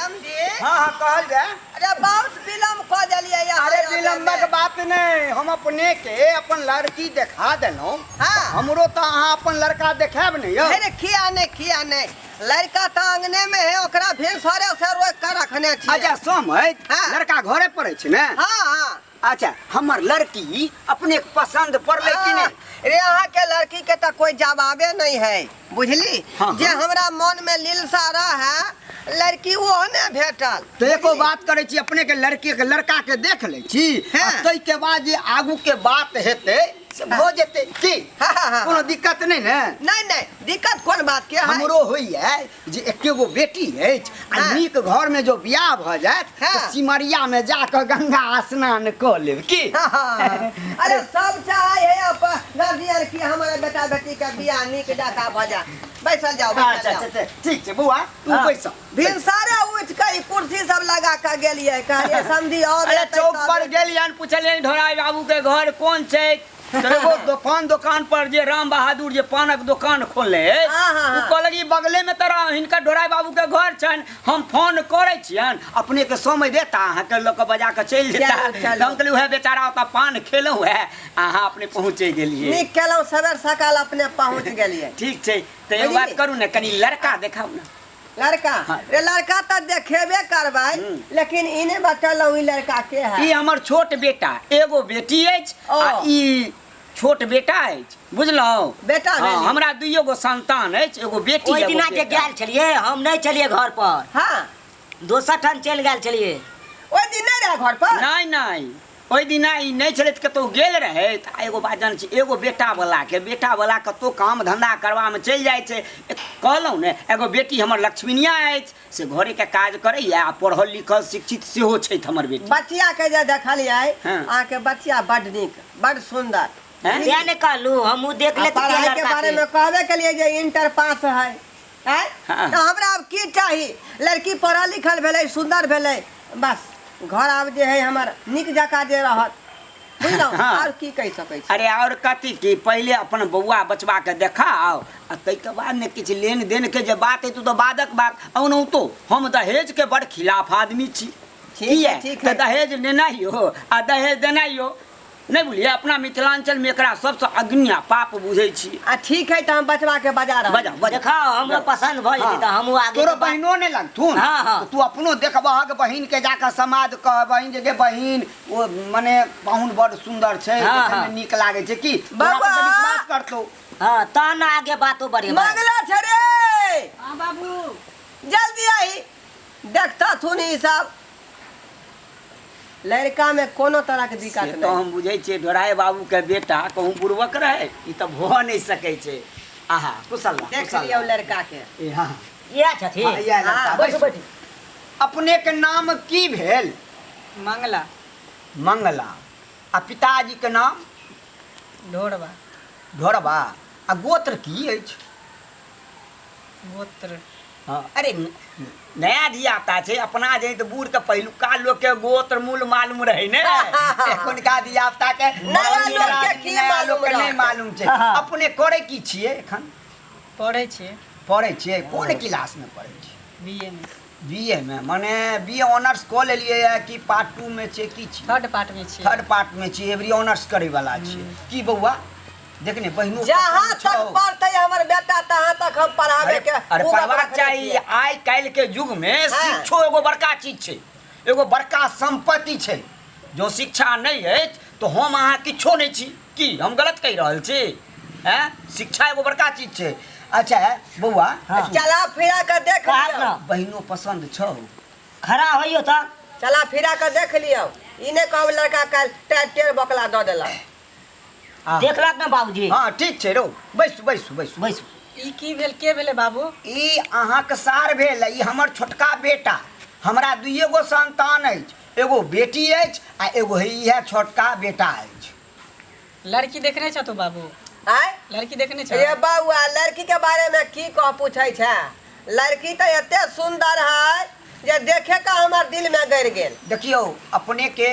समझी। हाँ हाँ कहल जाय। अरे बहुत विलम्ब कऽ देलियै यहाँ। अरे विलम्बक बात नहि, हम अपने के अपन लड़की देखा देलहुँ। हाँ। हमरो तऽ अहाँ अपन लड़का देखायब ने यौ। अरे किया नहि किया नहि, लड़का तऽ अंगने में है, ओकरा भिनसरे से रोकि कऽ रखने छियै। अच्छा समय हाँ। लड़का घरे पर अछि ने? हाँ हाँ। अच्छा हमर लड़की अपने के पसंद पड़लै कि नहि? रे अहाँ के लड़की के तऽ कोई जवाबे नहीं है, बुझली? हाँ, जे हाँ। हमरा मन में लिलसा रहे लड़की वो ने भेटल। तऽ एको बात करै छी, अपने के लड़की के लड़का के देख लै छी, हाँ। आ ताहिके बाद जे आगू के बात हेतै से भऽ जेतै की? हाँ, हाँ, हाँ। कोनो दिक्कत नहि ने? नहीं नहीं, दिक्कत कोन बात के है? हमरो होइए जे एके गो बेटी अछि आ हाँ। नीक घर में जो बियाह भऽ जायत हाँ। तऽ सिमरिया में जाकऽ गंगा स्नान कऽ लेब की? हाँ। अरे सब चाहे है अपन गार्जियन की हमारे बेटा बेटी के बियाह नीक जकाँ भऽ जाए। बैसल जाओ, बैसल अच्छा जाओ। अच्छा ठीक छै बौआ, तू हाँ। बैस। भिनसरे उठि कऽ ई कुर्सी सब लगा कऽ गेलियै, कहलियै समधी और अरे एतै चौक तब पर गेलियनि, पुछलियनि ढोराई बाबू के घर कोन छै, तऽ एगो पान दोकान पर जे राम बहादुर जे पानक दोकान खोलने अछि, हाँ, हाँ, ओ हाँ। कहलक ई बगले में तऽ हिनकर ढोराई बाबू के घर छनि, हम फोन करै छियनि, अपने के समय देता, अहाँके लऽ कऽ बजा कऽ चलि जेता। चलू, चलू। हम कहलियै उएह बेचारा ओतऽ पान खेलहुँ हे, अहाँ अपने पहुँचे गेलियै। नीक केलहुँ, सबेर सकाल अपने पहुँच गेलियै। ठीक छै, तऽ एगो बात करू ने, कनि लड़का देखाउ ने। लड़का? हाँ। रे लड़का तऽ देखेबे करबै, लेकिन ई नहि बतेलहुँ ई लड़का के है। ई हमर छोट बेटा, एगो बेटी अछि ओ। आ ई छोट बेटा अछि, बुझलहुँ? बेटा हाँ, भेल। हमरा दुइयो गो संतान अछि, एगो बेटी ओहि एगो दिना जे बेटा। गेल छलियै हम नहि छलियै घर पर। हाँ। दोसर ठाम चलि गेल छलियै। ओहि दिन नहि रहै घर पर? नहि नहि, ओहि दिना ई नहि छलै तऽ कतहु गेल रहै। तऽ एगो बात जानै छी, एगो बेटा वला के बेटा वला कतहु काम धंधा करबामे चलि जाइ छै। कहलहुँ ने, एगो बेटी हमर लक्ष्मीनिया अछि, से घरेके काज करैया आ पढ़ल लिखल शिक्षित सेहो छथि हमर बेटी। बचिया के जे देखलियै, हाँ। अहाँके बचिया बड नीक, बड सुन्दर। हैं? तें ने कहलहुँ, हमहूँ देख आ लेतियै पढ़ाई के लड़का बारे के। में कहबे केलियै जे इंटर पास है। आँय? हाँ। तऽ हमरा आब की चाही, लड़की पढ़ल लिखल भेलै, सुन्दर भेलै, बस घर आब जे है हमर नीक जकाँ जे रहत, बुझलहुँ? हाँ। आओर की कहि सकै छी? अरे और कथी की, पहिले अपन बौआ बचबा के देखाओ आ ताहिके बाद ने किछु लेन देन के जे बात हेतौ तऽ बादक बात। ओनाहितो हम दहेज के बड़ खिलाफ आदमी छी। ठीक है, किया? ठीक तऽ है। दहेज लेनाइ हो आ दहेज देनाइ हो, नहि बुझलियै? अपना मिथिलांचल में एकरा सबसँ अग्नि आ पाप बुझै छी। आ ठीक है, तऽ हम बचबा के बजा रहल। बजा, बजा। देखाओ, हमरो पसंद भऽ जेतै तऽ हमहूँ आगे तोरो के बात- बहिनो नहि लगथुन? हाँ, हाँ। तऽ तू अपनो देखबहक बहिन के जाकऽ समाद कहबहिन जे गे बहिन, ओ मने पाहुन बड़ सुन्दर छै, हाँ, देखैमे हाँ। नीक लागै छै की? तोरा पर बौआ! तऽ विश्वास करतौ। हाँ, तहन आगे बातो बढ़ेबै। मंगला छै रे। हाँ बाबू। जल्दी आही, देखता थुन ई सब। लड़का में कोनो तरह के दिक्कत से तऽ नहीं। हम बुझै छियै ढोराय बाबू के बेटा कहूँ बुड़बक रहै, ई तऽ भऽ नहि सकै छै। आहा, कुशल रह, देख कुशल लियौ रह। लड़का के। ए, हाँ। इएह छथिन? हाँ, इएह लड़का। हाँ, बैठू, बैसू। बैठू। अपने के नाम की भेल? मंगला। मंगला। आ पिताजी के नाम? ढोरबा। ढोरबा। आ गोत्र की अछि? गोत्र। हाँ, अरे नया धियापुता छै, अपना जे तऽ बूढ़ के पहिलुका लोक के गोत्र मूल मालूम रहै ने, एखुनका धियापुता के नया लोक के की नया लोक के मालूम नहि रहतै? मालूम छै। अपने करै की छियै एखन? पढ़ै छियै। पढ़ै छियै? कोन क्लास में पढ़ै छियै? बी ए में। बी ए में, मने बी ए ऑनर्स कऽ लेलियै या कि पार्ट 2 में छै की छियै? थर्ड पार्ट में छियै। थर्ड पार्ट में छियै, एवरी ऑनर्स करै वाला छियै की बौआ? देखने बहिनो जहाँ पसन्द तक छौ। पढ़तै हमर बेटा तहाँ तक हम पढ़ाबे अरे के अरे उमर पढ़बाक रखने चाही। छियै। आइ काल्हि के युग में हाँ। शिक्षो एगो बड़का चीज छै, एगो बड़का संपत्ति छै। जो शिक्षा नहि अछि तऽ हम अहाँ किछो नहि छी। की हम गलत कहि रहल छी? हैं? शिक्षा एगो बड़का चीज छै। अच्छा बौआ, हाँ। चला फिरा के देख कहब लियौ। ना। बहिनो पसंद छौ? खड़ा होइयो तऽ। चला फिरा के देख लियौ, ई नहि कहब लड़का काल्हि टेर टेर बकला दऽ देलक। आ। देखलक ने बाबूजी? हाँ ठीक छै रौ, बैसू बैसू बैसू। बैसू। ई की भेल, के भेलै बाबू? ई अहाँके सार भेल, ई हमर छोटका बेटा। हमरा दुइए गो संतान अछि, एगो बेटी अछि आ एगो हे इएह छोटका बेटा अछि। लड़की देखने छौ तू बाबू? आँय? लड़की देखने छौ? रे बौआ, लड़की के बारे में की कह पूछै छै, लड़की तऽ एते सुंदर है जे देखे के हमर दिल में गड़ गेल। देखियौ अपने के,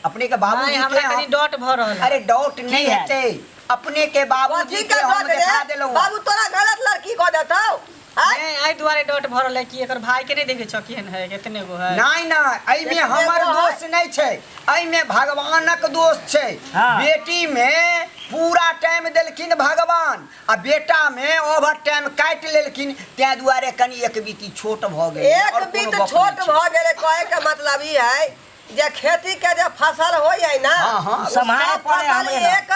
अपने के बाबूजी नहीं, के हमरा कनी हम- डाउट भऽ रहल है। अरे डाउट नहीं की है? हेतै, अपने के बाबूजी कथी के के हम डाउट रे? देखा देलहुँ। बाबू तोरा गलत लड़की कह देतौ। नहीं आई दुआरे डॉट भरल है कि एकर भाई के नहीं देखे छो केहन है कितने गो है। नहीं नहीं एहिमे हमर दोष नहीं छै, एहिमे भगवानक दोष छै। बेटी में पूरा टाइम देलखिन भगवान आ बेटा में ओवर टाइम काटि लेलखिन, ताहि दुआरे कनि एक बीती छोट भऽ गेल। एक बीत छोट भऽ गेलै कहे के मतलब ई है जे खेती के जे फसल होइ है ना, सम्हारे पड़े हमरे एक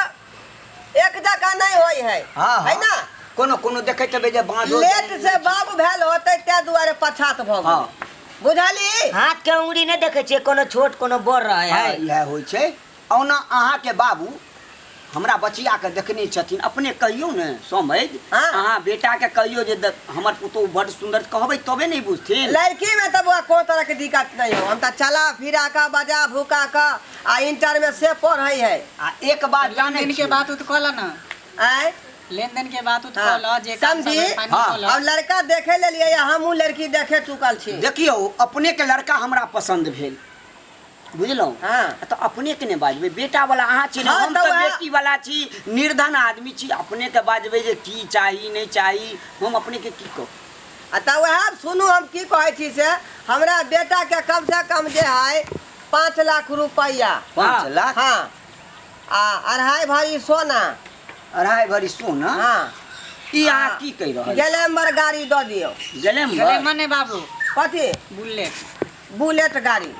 एक जगह नहीं होइ है, है ना। कोनो कोनो देखैत हेबै जे बाँझो लेट से बाबू भेल होतै ताहि दुआरे पछात भऽ गेल, बुझली। हाथ के उंगली नहि देखै छियै, कोनो छोट कोनो बड़ रहै है, इएह होइ छै। ओना अहाँके बाबू हमरा बचिया के देखने छथिन, अपने कहियौ ने समझ, अहाँ बेटा के कहियौ जे हमर पुतोहु बड सुंदर कहबै तबे नहीं बुझथिन। लड़की में तऽ बौआ कोनो तरह के दिक्कत नहीं हो, हम तऽ चला फिरा के बजा भुका के आ इंटर में से पढ़ै है। आ एक बात जानै लेन के बात उत कहला ना, आय लेन देन के बात उत कहला जे समझी। अब लड़का देखे लेलियै, हमहूँ लड़की देखे चुकल छी। देखियौ अपने के लड़का हमरा पसंद भेल, बुझलहुँ। हाँ। तऽ अपने के नहि बाजबै, बेटा वाला अहाँ छी ने, हाँ, हम तऽ बेटी वाला छी, निर्धन आदमी छी, अपने के बाजबै जे की चाही नहीं चाही, हम अपने के की कहू। आ तऽ वएह सुनू हम की कहै छी से हमरा बेटा के कम से कम जे है 5 लाख रुपैआ। 5 लाख? हाँ, आ 2.5 भरी सोना। 2.5 भरी सोना? हाँ। ई अहाँ की कहि रहल? ग्लैमर गाड़ी दऽ दियौ। ग्लैमर? नहि बाबू। कथी? बुलेट। बुलेट गाड़ी।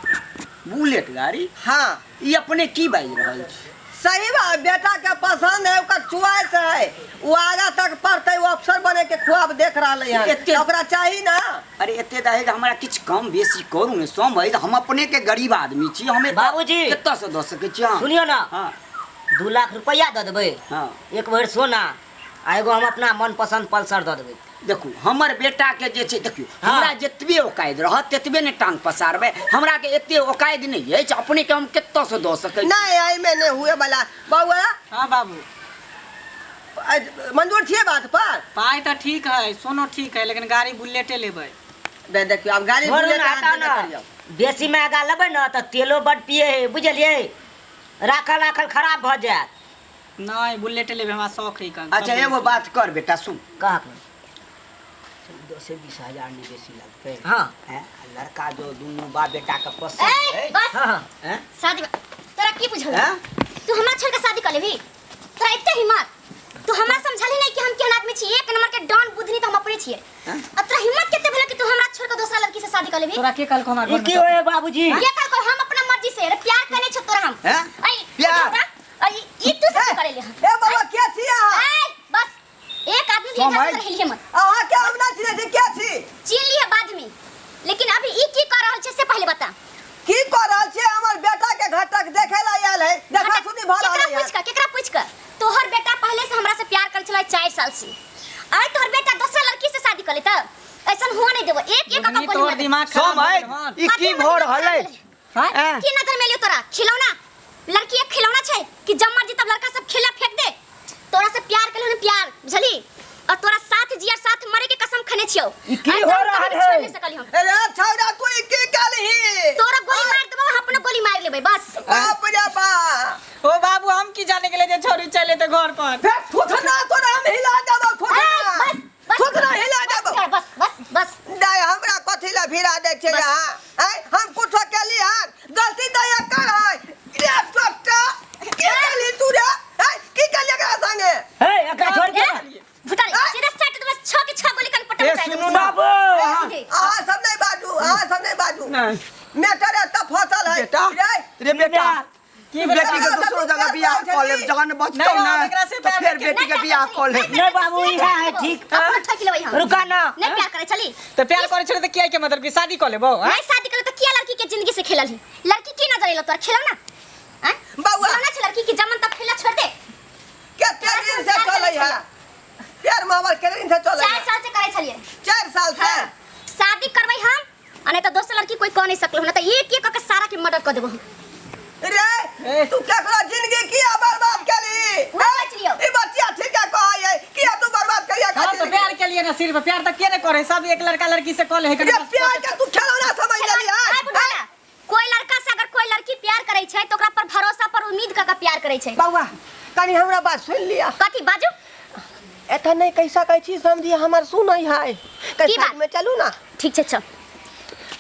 बुलेट गाड़ी? हाँ। ई अपने की बाजि रहल छी? सही बात, बेटा के पसंद है, ओकर चॉइस है, वो आगा तक पढ़ते वो अफसर बने के ख्वाब देख रहल है, ओकरा चाही ना। अरे एते दहेज हमरा किछु कम बेसी करू ने समझ, हम अपने के गरीब आदमी छी, हम बाबूजी कतऽ से दऽ सकै छी? सुनियो ना, हाँ। 2 लाख रुपया दऽ देबै, हाँ। 1 भरि सोना आ एगो हम अपना मनपसंद पल्सर दऽ देबै। देखू हमर बेटा के जे छै, देखियौ हमरा जतबे औकाद रहत ततबे ने टांग पसारबै, हमरा के एते औकाद नहि अछि, अपने के हम कतऽ से दऽ सकै छी? नहि एहिमे नहि हुए वाला बौआ। हाँ बाबू, मंजूर छियै बात पर? पाइ तऽ ठीक है, सोनो ठीक है, लेकिन गाड़ी बुलेटे लेबै। देखियौ आब गाड़ी बुलेट ना, बेसी महगा लेबै ने तऽ तेलो बड पिए है, बुझलियै, राखल राखल खराब भऽ जायत। नहीं बुलेट लेबै, हमरा शौक है। अच्छा एगो बात कर बेटा, सुन। कह। 10 से 20 हजार नहीं बेसी लगते। हाँ। लड़का जो दोनों बाप बेटा के पसंद है। बस। हाँ। शादी तोरा की बुझल? तू हमरा छोड़ के शादी कर लेबी? तोरा एते हिम्मत? तू हमरा समझली नहीं कि हम केहन आदमी छी? एक नंबर के डॉन बुधनी त हम अपने छियै। आ तोरा हिम्मत केते भेल कि तू हमरा छोड़ के दूसरा लड़की से शादी कर लेबी? तोरा के कहलको हमरा घर में? की होए बाबूजी? के कहलको हम अपना मर्जी से? अरे प्यार करने छ तोरा हम। हैं? प्यार? अरे ई तू सब करे ले। ए बाबा के छी अहाँ? ए बस एक आदमी भी एकरा से रहिए मत। अहाँ के हम ना चिन्है छी, के छी? चिन्ह लिए बाद में, लेकिन अभी ई की कर रहल छै से पहले बता। की कर रहल छै? हमर बेटा के घटक देखे ला आयल है, देखा सुनी भ रहल है। केकरा पूछ के, केकरा पूछ के? तोहर बेटा पहले से हमरा से प्यार कर छलै 4 साल से, अरे तोहर बेटा दोसर लड़की से शादी कर लेता, ऐसन हुआ नहीं देबो। एक एक का तोहर दिमाग खराब है। ई की भ रहल है? हां की नजर में लियो तोरा? खिलौना लड़की एक खिलौना छै कि जब मर्जी तब लड़का सब खेला फेंक दे। तोरा से प्यार कलहन प्यार, बुझली, और तोरा साथ जिया साथ मरे के कसम खने छियो। ई की हो रहल है? अरे छौड़ा तू ई की कहलही? तोरा गोली मार देबो, हम अपनो गोली मार लेबै बस। बाप रे बाप। ओ बाबू हम की जाने गेले जे छोरी चले त घर पर। फेर थुथना तोरा हम हिला देबो, थुथना। बस बस थुथना हिला देबो। बस बस बस। दाय हमरा कथि ला भिरा दे छै यहाँ? हैं हम कुछो केली हन? गलती त एकर है। रे छोटा की कहली तू रे? हैं की कहली एकरा संगे? हे एकरा छोड़ के भुटारी सीधा साट दे बस, 6 के 6 गोली कन पटक ए सुनू ना बाबू। अहाँ सब नहीं बाजू, अहाँ सब नहीं बाजू। नहीं मेटर एतऽ फसल है। बेटा रे बेटा, की बेटी के दूसरो जगह बियाह कऽ लेब, जहन बचतौ नहीं, ना एकरा से तऽ फेर बेटी के बियाह कऽ लेब। नहीं बाबू ई है ठीक, अपना ठोक लेबै हम। रुका ना। नहीं प्यार करे चली त प्यार करे छले त किया के मतलब कि शादी कऽ लेबो? नहीं शादी करे त किया लड़की के जिंदगी से खेलल ही? लड़की की नजर एलो तोरा? खेलौना हैं बौआ खेलौना छै लड़की की, जमन तब खेला छोड़ दे। कते दिन से चलै है प्यार मोहब्बत? कते दिन से चलै? 4 साल से करे छलिए। 4 साल से? शादी करबै हम, आ नहीं त दोसर लड़की कोई कह नहीं सकलो ना, त एक एक के सारा के मर्डर कर देबो हम। रे तू केकरो जिंदगी किया बर्बाद केली? ई बच्चा ठीक है कहै है, किया तू बर्बाद करिया खातिर? हम तो प्यार के लिए ना, सिर्फ प्यार त किया नहीं करे, सब एक लड़का लड़की से कॉल है। रे प्यार के तू खेलौना समझ लेली है? कोई लड़का से अगर कोई लड़की प्यार करे छै त ओकरा पर भरोसा पर उम्मीद क के प्यार करे छै। बौआ कनी हमरा बात सुन लिया। कथि बाजू? एतऽ नहीं कैसा कहै छी समझी, हमर सुनै है। की बात? साइड में चलू ना। ठीक छै, चल।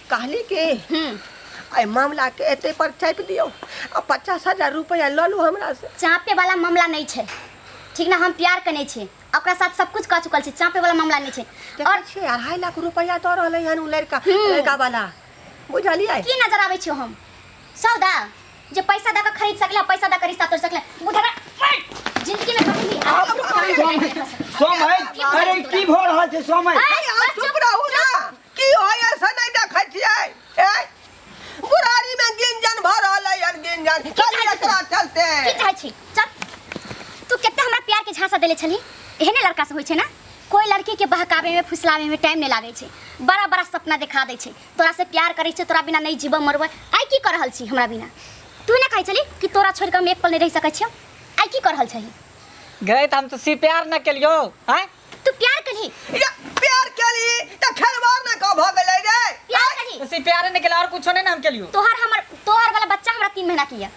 कहली कि एहि मामला के एते पर चापि दियौ आ 50,000 रुपया लऽ लू हमरा से। चापे वाला मामला नहीं छै, ठीक ना? हम प्यार करने छी, ओकरा साथ सब कुछ कऽ चुकल छी, चापे वाला मामला नहीं छै। और छै 2.5 लाख रुपया दऽ रहलै हन उ लड़का, लड़का वाला, बुझलियै? की नजर आबै छियौ हम सौदा जे पैसा दऽ के खरीद सकला, पैसा दऽ के रिश्ता तोड़ सकला? बुढ़वा जिंदगी में कभी भी सोमय, अरे की भऽ रहल छै सोमय? अरे चुप रहू ना, की होय ऐसा नहीं देखै छियै? ए बुढ़ारी में गिंजन भऽ रहलै हन, गिंजन। चल एकरा चलते। की चाहै छी? चल। तू कते हमरा प्यार के झांसा देले छली? एहने लड़का से होइ छै ना, कोई लड़की के बहकावे में फुसलावे में टाइम नहीं लागै छै, बड़ा बड़ा सपना दिखा दै छै, तोरा से प्यार करै छै, तोरा बिना नहीं जीबो मरबै। आइ की कर रहल छी हमरा बिना? तू ने कहै छली कि तोरा छोड़ के हम एक पल नहीं रह सकै छियौ, आइ की कर रहल छही? गए त हम तो सी प्यार न केलियो। हैं तू प्यार कलही? या प्यार केली त खेलवार ना कह भ गेलै रे। प्यार कलही? सी प्यार ने केला और कुछो नहीं ना हम केलियो। तोहर हमर तोहर वाला बच्चा हमरा 3 महीना के या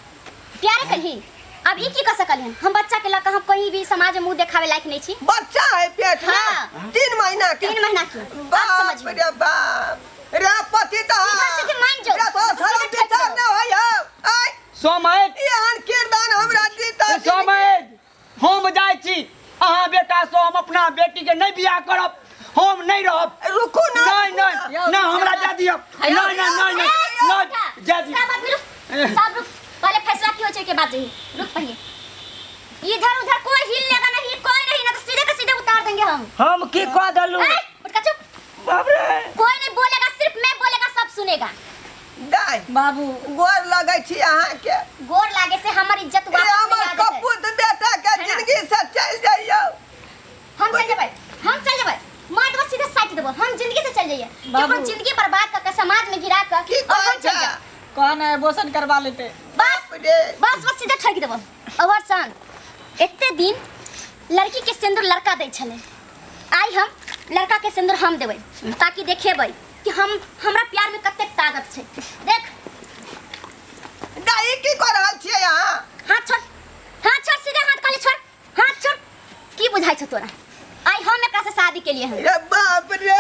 प्यार कलही। अब ई की कर सकल हन हम? बच्चा के लक हम कहीं भी समाज में मुंह देखावे लायक नहीं छी। बच्चा है पेट में। हाँ। 3 महीना के। 3 महीना के। बाप रे बाप रे पति त सीधा मान जो। रे तो सारा विचार न होय हौ। आय सोमय, एहन किरदान हमरा जीता। सोमय, हम जाइ छी, अहाँ बेटा से हम अपना बेटी के नहीं बियाह करब, हम नहीं रहब। रुकू ना, नहीं नहीं ना, हमरा जा दियौ। नहीं नहीं नहीं नहीं जा दियौ। सब आदमी रुक, सब रुक, पहले फैसला की हो छै के बाद जही। रुक पहले, इधर उधर कोई हिल लेगा नहीं, कोई नहीं ना तो सीधे के सीधे उतार देंगे हम। हम की कह देलू? उठका चुप। बाप रे, कोई नहीं बोलेगा, सिर्फ मैं बोलेगा, सब सुनेगा। दाई बाबू गोर लगै छी अहाँ के। गोर लागे से हमर इज्जत वापस हमर नहीं आ जेतै। कपूत बेटा के जिंदगी से चल जाइयो। हम चल जेबै, हम चल जेबै, मार देबो सीधे साटि देबो, हम जिंदगी से चल जाइए। केकरो जिंदगी बर्बाद कर के समाज में गिरा के की और हम चल कहै जाए। कौन है बोसन करवा लेते? बस बस बस सीधे ठोक देबो। अवर सन एते दिन लड़की के सिंदूर लड़का दै छलै, आइ हम लड़का के सिंदूर हम देबै, ताकि देखेबै कि हम हमरा प्यार में कतेक ताकत छै। देख दाई की कर रहल छियै अहाँ? हाथ छोड़, हाथ छोड़, सीधे हाथ खाली छोड़, हाथ छोड़। की बुझाइ छौ तोरा? आइ हम एकरा से शादी के लिए हम। रे बाप रे।